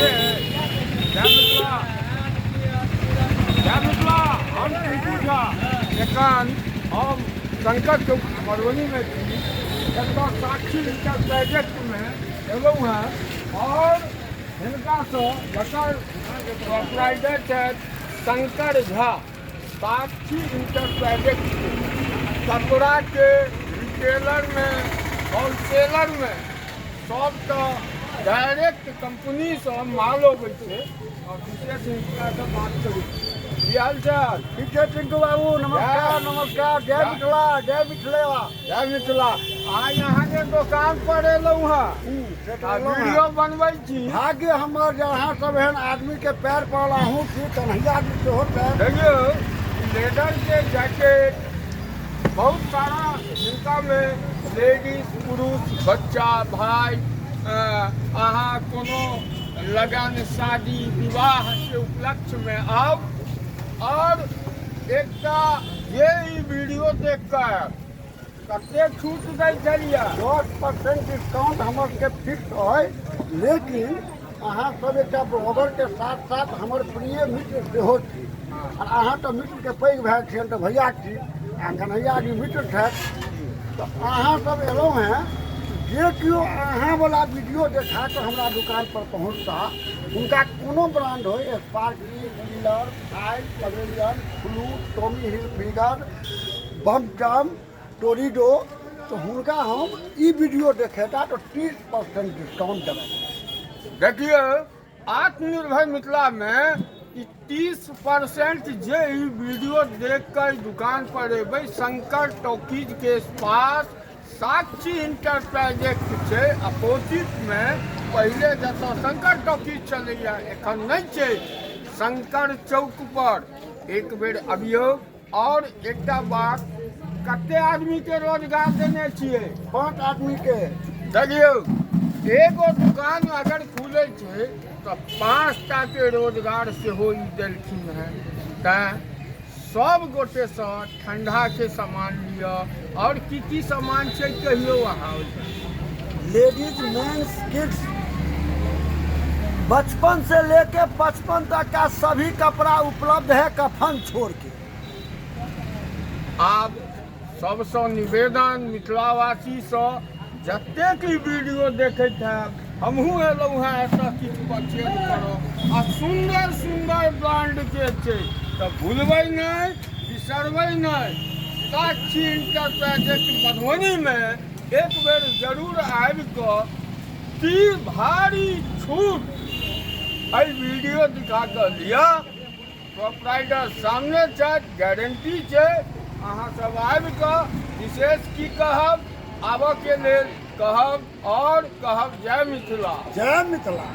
छै। जय मिथिला, जय मिथिला। हम टिंकू झा, एखन हम शंकर चौक मधुबनीमे छी। एतऽ साक्षी इंटरप्राइजेक्टमे एलहुँ हेँ आओर हिनकासँ, जकर प्रोपराइटर छथि शंकर झा, साक्षी इंटरप्राइजेक्ट कपड़ाके रिटेलरमे, होलसेलरमे, सब तऽ डायरेक्ट कंपनीसँ माल अबै छै आओर विशेष हिनकासँ बात करू। की हाल चाल? ठीक छै टिंकू बाबू, नमस्कार। नमस्कार, जय मिथिला, जय मिथिलेवा। जय मिथिला। आइ अहाँके दोकान पर एलहुँ हँ से तऽ आ एलहुँ हँ। वीडियो बनबै छी। भाग्य हमर जे अहाँ सब एहन आदमी के पैर पड़ल। अहूँ छी, कन्हैया जी सेहो छथि। देखियौ, लेदर के जैकेट बहुत सारा हिनकामे, लेडीज, पुरुष, बच्चा, भाई, अहाँ कोनो लगन, शादी विवाहके उपलक्ष्यमे आउ। आओर एकटा जे ई वीडियो देख कऽ आयब, कते छूट दै छलियै? 10% डिस्काउंट हमर सबके फिक्स अइ, लेकिन अहाँ सब एकटा ब्लॉगरके साथ साथ हमर प्रिय मित्र सेहो छी। आ अहाँ तऽ मित्रके पैघ भाय छियनि, तऽ भैया छी, आ कन्हैया जी मित्र छथि। तऽ अहाँ सब एलहुँ हेँ, जे केओ अहाँवला वीडियो देखा कऽ हमरा दुकान पर पहुँचता, हुनका कोनो ब्रांड होइ, स्पार्की, मिलर, फाइल, पवेलियन, फ्लू, टॉमी हिलफिगर, बमटम, टोरिडो, तऽ हुनका हम ई वीडियो देखेता तऽ 30% डिस्काउंट देबै। देखियौ, आत्मनिर्भर मिथिलामे ई 30% जे ई वीडियो देख कऽ ई दुकान पर एबै, शंकर टॉकीज के पास साक्षी इंटरप्राइजेक्ट छै, अपोजिटमे। पहिले जतऽ शंकर टॉकीज छलैया, एखन नहि छै, शंकर चौक पर एक बेर अबियौ। आओर एकटा बात, कते आदमीके रोजगार देने छियै? 5 आदमीके। देखियौ, एगो दुकान अगर खुलै छै तऽ 5 टाके रोजगार सेहो ई देलखिन हेँ। तैँ सब गोटेसँ ठंडाके सामान लिअ। आओर की की सामान छै, कहियौ अहाँ ओहिपर। लेडीज, मेंस, किड्स, बचपन से लेके 55 तक का सभी कपड़ा उपलब्ध है, कफन छोड़ के। आब सबसँ निवेदन मिथिलावासीसँ, जतेक ई वीडियो देखैत हैब, हमहूँ एलहुँ हेँ एतऽ किछु परचेज करब आ सुन्दर सुन्दर ब्रांडके छै, तऽ भूलबै नहि, बिसरबै नहि। साक्षी इंटरप्राइजेज मधुबनीमे एक बेर जरूर आबि कऽ ती भारी छूट एहि वीडियो दिखा कऽ लिअ। प्रोपराइटर सामने छथि, गारंटी छै। अहाँ सब आबि कऽ विशेष की कहब, आबऽके लेल कहब आओर कहब, जय मिथिला। जय मिथिला।